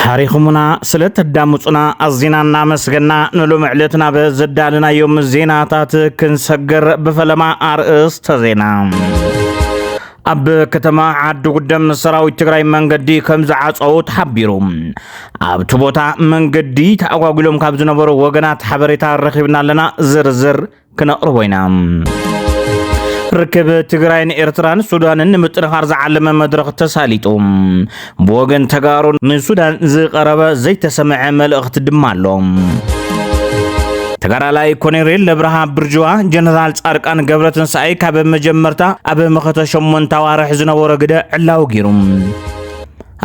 ታሪኽሙና ስለ ተዳምጹና ኣዚና እናመስገና፣ ንሎሚ ዕለት ናብ ዘዳለናዮም ዜናታት ክንሰግር፣ ብፈለማ ኣርእስተ ዜና። ኣብ ከተማ ዓዲ ጉደም ሰራዊት ትግራይ መንገዲ ከም ዝዓጸዉ ተሓቢሩ። ኣብቲ ቦታ መንገዲ ተኣጓጒሎም ካብ ዝነበሩ ወገናት ሓበሬታ ረኺብና ኣለና። ዝርዝር ክነቕርቦ ኢና። ርክብ ትግራይን ኤርትራን ሱዳንን ንምጥንኻር ዝዓለመ መድረኽ ተሳሊጡ። ብወገን ተጋሩ ንሱዳን ዝቐረበ ዘይተሰምዐ መልእኽቲ ድማ ኣሎ። ተጋዳላይ ኮኔሬል ለብርሃ ብርጅዋ፣ ጀነራል ጻድቃን ገብረትንሳኤ ካብ መጀመርታ ኣብ መኸተ ሸሞንተ ኣዋርሕ ዝነበሮ ግደ ዕላዊ ገይሩ።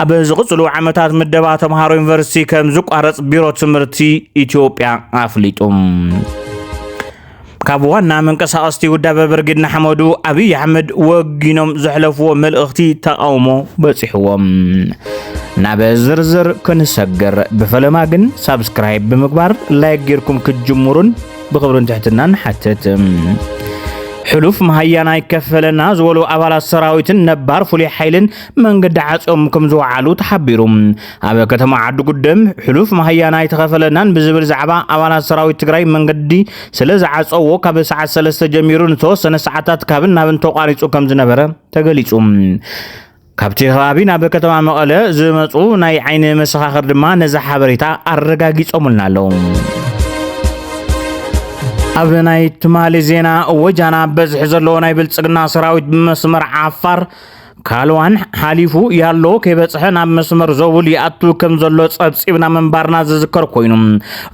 ኣብ ዝቕጽሉ ዓመታት ምደባ ተምሃሮ ዩኒቨርሲቲ ከም ዝቋረጽ ቢሮ ትምህርቲ ኢትዮጵያ ኣፍሊጡ። ካብ ዋና መንቀሳቐስቲ ውዳበ ብርጌድ ንሓመዱ ኣብይ ኣሕመድ ወጊኖም ዘሕለፍዎ መልእኽቲ ተቓውሞ በጺሕዎም። ናብ ዝርዝር ክንሰግር፣ ብፈለማ ግን ሳብስክራይብ ብምግባር ላይክ ጌርኩም ክትጅምሩን ብኽብርን ትሕትናን ንሓትት። ሕሉፍ መሃያና ይከፈለና ዝበሉ ኣባላት ሰራዊትን ነባር ፍሉይ ሓይልን መንገዲ ዓጽዮም ከም ዝወዓሉ ተሓቢሩ። ኣብ ከተማ ዓዲ ጉደም ሕሉፍ መሃያና ኣይተኸፈለናን ብዝብል ዛዕባ ኣባላት ሰራዊት ትግራይ መንገዲ ስለ ዝዓጸዎ ካብ ሰዓት ሰለስተ ጀሚሩ ንተወሰነ ሰዓታት ካብን ናብን ተቋሪጹ ከም ዝነበረ ተገሊጹ። ካብቲ ከባቢ ናብ ከተማ መቐለ ዝመጹ ናይ ዓይኒ መሰኻኽር ድማ ነዚ ሓበሬታ ኣረጋጊጾምልና ኣለዉ። ኣብ ናይ ትማሊ ዜና ወጃና በዝሒ ዘለዎ ናይ ብልጽግና ሰራዊት ብመስመር ዓፋር ካልዋን ሓሊፉ ያሎ ከይበጽሐ ናብ መስመር ዞብል ይኣቱ ከም ዘሎ ጸብጺብና ምንባርና ዝዝከር ኮይኑ፣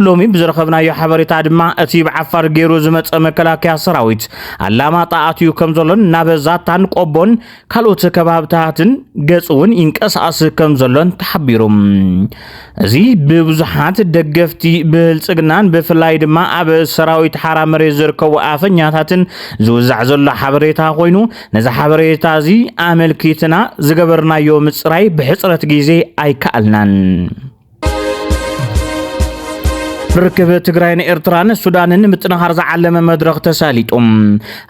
ሎሚ ብዝረኸብናዮ ሓበሬታ ድማ እቲ ብዓፋር ገይሩ ዝመጸ መከላከያ ሰራዊት ኣላማጣ ኣትዩ ከም ዘሎን ናብ ዛታን ቆቦን ካልኦት ከባብታትን ገጽ እውን ይንቀሳቐስ ከም ዘሎን ተሓቢሩ። እዚ ብብዙሓት ደገፍቲ ብልጽግናን ብፍላይ ድማ ኣብ ሰራዊት ሓራ መሬት ዝርከቡ ኣፈኛታትን ዝውዛዕ ዘሎ ሓበሬታ ኮይኑ፣ ነዚ ሓበሬታ እዚ ኣመልኪትና ዝገበርናዮ ምጽራይ ብሕጽረት ግዜ ኣይከኣልናን። ርክብ ትግራይን ኤርትራን ሱዳንን ምጥንኻር ዝዓለመ መድረኽ ተሳሊጡ።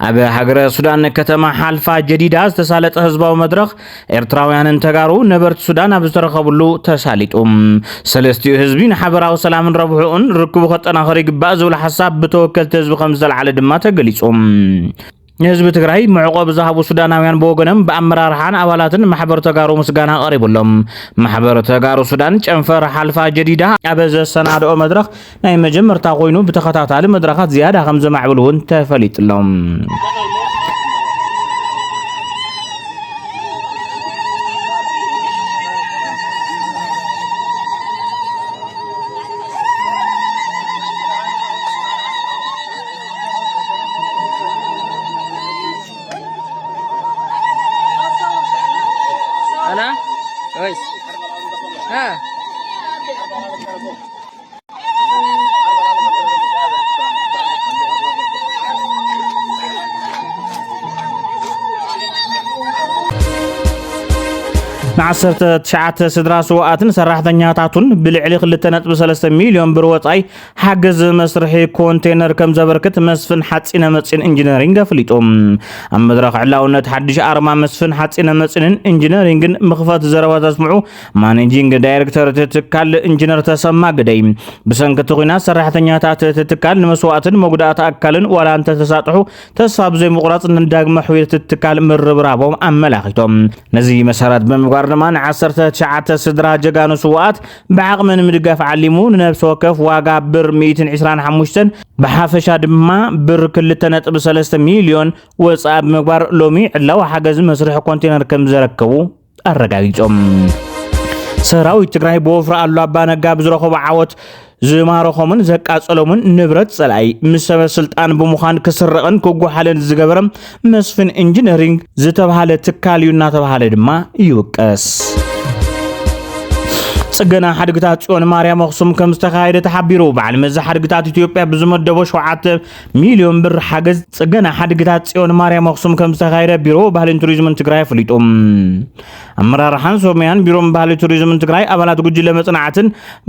ኣብ ሃገረ ሱዳን ከተማ ሓልፋ ጀዲዳ ዝተሳለጠ ህዝባዊ መድረኽ ኤርትራውያንን ተጋሩ ነበርቲ ሱዳን ኣብ ዝተረኸብሉ ተሳሊጡ። ሰለስቲኡ ህዝቢ ንሓበራዊ ሰላምን ረብሕኡን ርክቡ ከጠናኽር ይግባእ ዝብል ሓሳብ ብተወከልቲ ህዝቢ ከም ዝተልዓለ ድማ ተገሊጹ። ንህዝቢ ትግራይ መዕቆቢ ዝሃቡ ሱዳናውያን ብወገኖም ብኣመራርሓን ኣባላትን ማሕበር ተጋሩ ምስጋና ቀሪቡሎም። ማሕበር ተጋሩ ሱዳን ጨንፈር ሓልፋ ጀዲዳ ኣብ ዘሰናድኦ መድረኽ ናይ መጀመርታ ኮይኑ ብተኸታታሊ መድረኻት ዝያዳ ከም ዘማዕብል እውን ተፈሊጡሎም። ንዓሰርተ ትሽዓተ ስድራ ስውኣትን ሰራሕተኛታቱን ብልዕሊ ክልተ ነጥቢ ሰለስተ ሚልዮን ብር ወጻኢ ሓገዝ መስርሒ ኮንቴነር ከም ዘበርክት መስፍን ሓጺነ መጺን ኢንጂነሪንግ ኣፍሊጡ። ኣብ መድረኽ ዕላውነት ሓድሽ ኣርማ መስፍን ሓጺነ መጺንን ኢንጂነሪንግን ምኽፈት ዘረባ ዘስምዑ ማኔጂንግ ዳይሬክተር እቲ ትካል ኢንጂነር ተሰማ ግደይ፣ ብሰንኪ እቲ ኲናት ሰራሕተኛታት እቲ ትካል ንመስዋእትን መጉዳእቲ ኣካልን ዋላ እንተተሳጥሑ ተስፋ ብዘይምቑራጽ ንዳግመ ሕውየት እቲ ትካል ምርብራቦም ኣመላኺቶም። ነዚ መሰረት ብምግባር ድማ ንዓሰርተ ትሽዓተ ስድራ ጀጋኑ ስውኣት ብዓቕሚ ንምድጋፍ ዓሊሙ ንነብሲ ወከፍ ዋጋ ብር ሚእትን ዕስራን ሓሙሽተን ብሓፈሻ ድማ ብር ክልተ ነጥቢ ሰለስተ ሚልዮን ወጻኢ ብምግባር ሎሚ ዕላዊ ሓገዝ መስርሒ ኮንቴነር ከም ዘረከቡ ኣረጋጊጾም። ሰራዊት ትግራይ ብወፍሪ ኣሉላ ኣባነጋ ብዝረኸቦ ዓወት ዝማረኾምን ዘቃጸሎምን ንብረት ጸላኢ ምስ ሰበ ስልጣን ብምዃን ክስረቕን ክጓሓልን ዝገበረ መስፍን ኢንጂነሪንግ ዝተባሃለ ትካል እዩ እናተባሃለ ድማ ይውቀስ። ጽገና ሓድግታት ጽዮን ማርያም ኣኽሱም ከም ዝተኻየደ ተሓቢሩ። በዓል መዚ ሓድግታት ኢትዮጵያ ብዝመደቦ ሸውዓተ ሚልዮን ብር ሓገዝ ጽገና ሓድግታት ጽዮን ማርያም ኣኽሱም ከም ዝተኻየደ ቢሮ ባህልን ቱሪዝምን ትግራይ ኣፍሊጡ። ኣመራርሓን ሰሙያን ቢሮን ባህሊ ቱሪዝምን ትግራይ፣ ኣባላት ጉጅለ መጽናዕትን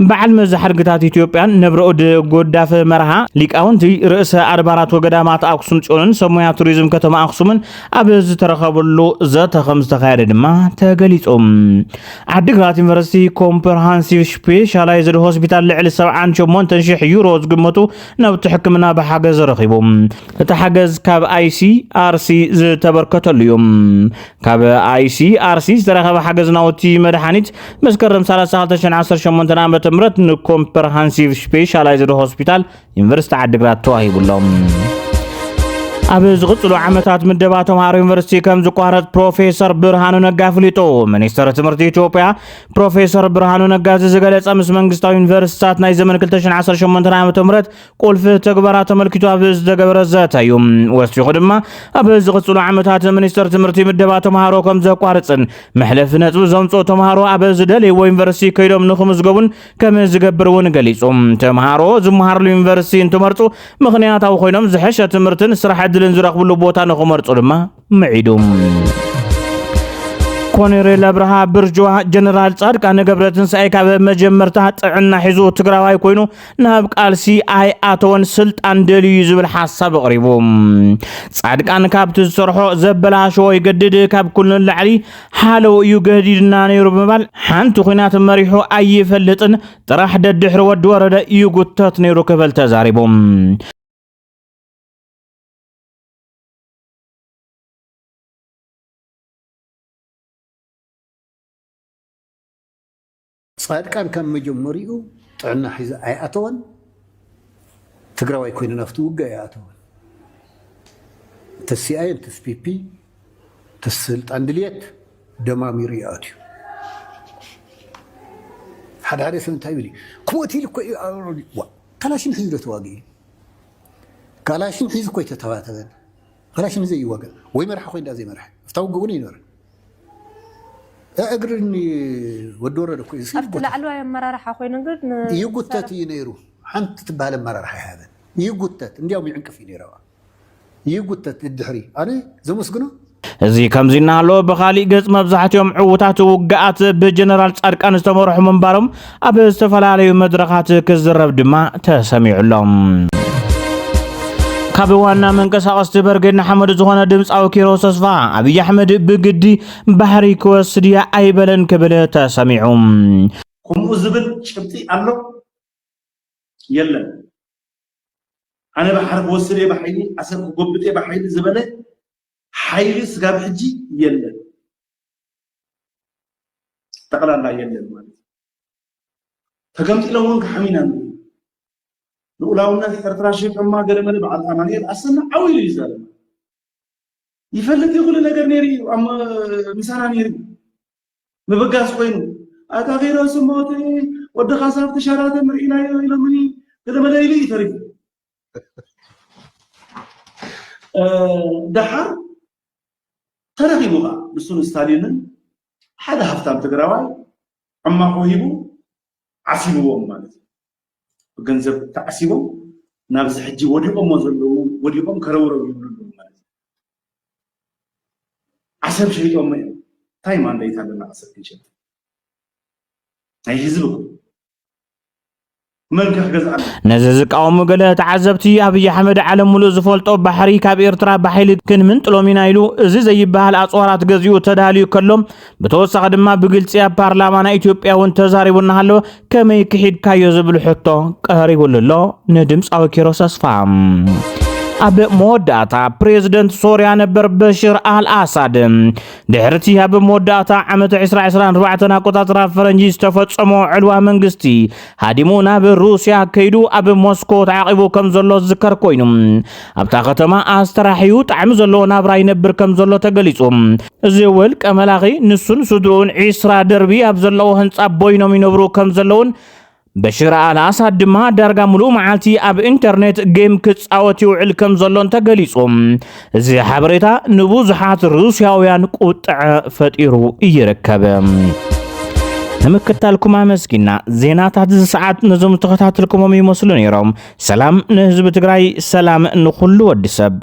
በዓል መዚ ሓድግታት ኢትዮጵያን ነብረ እድ ጎዳፈ መርሃ ሊቃውንቲ ርእሰ ኣድባራት ወገዳማት ኣክሱም ጽዮንን ሰሙያ ቱሪዝም ከተማ ኣክሱምን ኣብ ዝተረኸብሉ ዘተ ከም ዝተኻየደ ድማ ተገሊጹ። ዓዲግራት ዩኒቨርሲቲ ኮምፕ ኮምፕረሃንሲቭ ስፔሻላይዝድ ሆስፒታል ልዕሊ ሰብዓን ሸሞንተን ሽሕ ዩሮ ዝግመቱ ናብቲ ሕክምና ብሓገዝ ረኺቡ። እቲ ሓገዝ ካብ ኣይሲኣርሲ ዝተበርከተሉ እዩ። ካብ ኣይሲኣርሲ ዝተረኸበ ሓገዝ ናውቲ መድሓኒት መስከረም ሰላሳ ክልተ ሽሕን ዓሰርተ ሸሞንተን ዓመተ ምህረት ንኮምፕረሃንሲቭ ስፔሻላይዝድ ሆስፒታል ዩኒቨርሲቲ ዓዲግራት ተዋሂቡ ኣሎ። ኣብ ዝቕፅሉ ዓመታት ምደባ ተምሃሮ ዩኒቨርሲቲ ከም ዝቋረፅ ፕሮፌሰር ብርሃኑ ነጋ ኣፍሊጡ። ሚኒስተር ትምህርቲ ኢትዮጵያ ፕሮፌሰር ብርሃኑ ነጋ እዚ ዝገለጸ ምስ መንግስታዊ ዩኒቨርሲቲታት ናይ ዘመን ክልተ ሽሕን ዓሰርተ ሸሞንተን ዓመተ ምህረት ቁልፊ ተግባራት ተመልኪቱ ኣብ ዝተገበረ ዘተ እዩ። ወሲኹ ድማ ኣብ ዝቕፅሉ ዓመታት ሚኒስተር ትምህርቲ ምደባ ተምሃሮ ከም ዘቋርፅን መሕለፊ ነጥቢ ዘምፅኡ ተምሃሮ ኣብ ዝደለይዎ ዩኒቨርሲቲ ከይዶም ንክምዝገቡን ከም ዝገብር እውን ገሊጹ። ተምሃሮ ዝመሃርሉ ዩኒቨርሲቲ እንትመርጹ ምኽንያታዊ ኮይኖም ዝሐሸ ትምህርትን ስራሕ ዕድልን ዝረኽብሉ ቦታ ንኽመርጹ ድማ ምዒዱ። ኮሎኔል ኣብርሃ ብርጅዋ ጀነራል ጻድቃን ገብረትንሳኤ ካብ መጀመርታ ጥዕና ሒዙ ትግራዋይ ኮይኑ ናብ ቃልሲ ኣይኣተወን፣ ስልጣን ደልዩ እዩ ዝብል ሓሳብ ኣቕሪቡ። ጻድቃን ካብቲ ዝሰርሖ ዘበላሸዎ ይገድድ፣ ካብ ኩሉ ንላዕሊ ሓለው እዩ ገዲድና ነይሩ ብምባል ሓንቲ ኲናት መሪሑ ኣይፈልጥን፣ ጥራሕ ደድሕሪ ወዲ ወረደ ይጉተት ነይሩ ክብል ተዛሪቡ። ጻድቃን ካብ መጀመሪኡ ጥዕና ሒዘ ኣይኣተወን፣ ትግራዋይ ኮይኑ ናብቲ ውግእ ኣይኣተወን። ተስ ሲኣይኤም፣ ተስ ፒፒ፣ ተስ ስልጣን ድልየት ደማሚሩ ይኣትዩ። ሓደ ሓደ ሰብ እንታይ ይብል እዩ? ክሞት ኢሉ እኮ እዩ። ዋ፣ ካላሽን ሒዙ ዶ ተዋጊኡ? ካላሽን ሒዙ እኮ ኣይተተባተበን። ካላሽን ሒዘ ይዋጋእ ወይ መርሓ ኮይን ዳ ዘይመርሐ፣ ኣብታ ውግእ እውን ይነር። እግርን ወዲ ወረደ እኮ እዩ ኣብቲ ላዕለዋይ ኣመራርሓ ኮይኑ ግን ይጉተት እዩ ነይሩ። ሓንቲ ትበሃል ኣመራርሓ ይሃበን ይጉተት፣ እንዲያውም ይዕንቅፍ እዩ ነይሩ። ይጉተት ድድሕሪ ኣነ ዘመስግኖ። እዚ ከምዚ እናሃለወ ብኻሊእ ገጽ መብዛሕትኦም ዕዉታት ውግኣት ብጀነራል ጻድቃን ዝተመርሑ ምንባሮም ኣብ ዝተፈላለዩ መድረኻት ክዝረብ ድማ ተሰሚዑ ኣሎ። ካብ ዋና መንቀሳቐስቲ በርጌድ ንሓመዱ ዝኾነ ድምፃዊ ኪሮስ ተስፋ ኣብይ ኣሕመድ ብግዲ ባሕሪ ክወስድ እየ ኣይበለን ክብል ተሰሚዑ። ከምኡ ዝብል ጭብጢ ኣሎ የለን። ኣነ ባሕሪ ክወስድ እየ ብሓይሊ፣ ኣሰብ ክጎብጥ እየ ብሓይሊ ዝበለ ሓይሊ ስጋብ ሕጂ የለን። ጠቕላላ የለን ማለት እዩ። ተገምጢሎም እውን ክሓም ኢና ንብል። ልኡላውነት ኤርትራ ሸይጦማ ገለ መለ በዓል ኣማኑኤል ኣሰና ዓው ኢሉ ይዛረብ። ይፈልጥ እዩ ኩሉ ነገር ነይሩ እዩ ኣብ ምሳና ነይሩ እዩ። ምብጋስ ኮይኑ ኣታ ኪሮስ ሞተ ወዲ ካሳብቲ ሸራተን ርኢናዮ ኢሎምኒ ገለ መለ ኢሉ እዩ ተሪፉ። ደሓር ተረኺቡ ኸዓ ንሱን ስታሊንን ሓደ ሃፍታም ትግራዋይ ዕማኾ ሂቡ ዓሲብዎም ማለት እዩ። ብገንዘብ ተዓሲቦም ናብዚ ሕጂ ወዲቖሞ ዘለዉ ወዲቖም ከረውረው ይብሉ ኣለዉ ማለት እዩ። ዓሰብ ሸይጦሞ እዮም። እንታይ ማንዴት ኣለና ዓሰብ ክንሸጥ? ናይ ህዝቢ እኮ መን ከ ክገዝኣና? ነዚ ዝቃወሙ ገለ ተዓዘብቲ ኣብይ ኣሕመድ ዓለም ሙሉእ ዝፈልጦ ባሕሪ ካብ ኤርትራ ብሓይሊ ክንምንጥሎም ኢና ኢሉ እዚ ዘይበሃል ኣፅዋራት ገዚኡ ተዳልዩ ከሎ ብተወሳኺ ድማ ብግልፂ ኣብ ፓርላማ ናይ ኢትዮጵያ እውን ተዛሪቡ እናሃለወ ከመይ ክሒድካዮ ዝብል ሕቶ ቀሪቡሉ ኣሎ ንድምፃዊ ኪሮስ ኣስፋ። ኣብ መወዳእታ ፕሬዝደንት ሶርያ ነበር በሽር ኣል ኣሳድ ድሕርቲ ኣብ መወዳእታ ዓመት ዕስራ ዕስራን ኣርባዕተን ኣቆጻጽራ ፈረንጂ ዝተፈጸሞ ዕልዋ መንግስቲ ሃዲሙ ናብ ሩስያ ከይዱ ኣብ ሞስኮ ተዓቒቡ ከም ዘሎ ዝዝከር ኮይኑ ኣብታ ከተማ ኣስተራሕዩ ጣዕሚ ዘለዎ ናብራ ይነብር ከም ዘሎ ተገሊጹ። እዚ ውልቀ መላኺ ንሱን ስድርኡን ዕስራ ደርቢ ኣብ ዘለዎ ህንጻ ቦይኖም ይነብሩ ከም ዘለውን በሽር ኣል ኣሳድ ድማ ዳርጋ ሙሉእ መዓልቲ ኣብ ኢንተርኔት ጌም ክጻወት ይውዕል ከም ዘሎን ተገሊጹ። እዚ ሓበሬታ ንብዙሓት ሩስያውያን ቁጥዐ ፈጢሩ ይርከብ። ንምክታልኩም ኣመስጊና። ዜናታት እዚ ሰዓት ነዞም ዝተኸታተልኩሞም ይመስሉ ነይሮም። ሰላም ንህዝቢ ትግራይ፣ ሰላም ንኹሉ ወዲ ሰብ።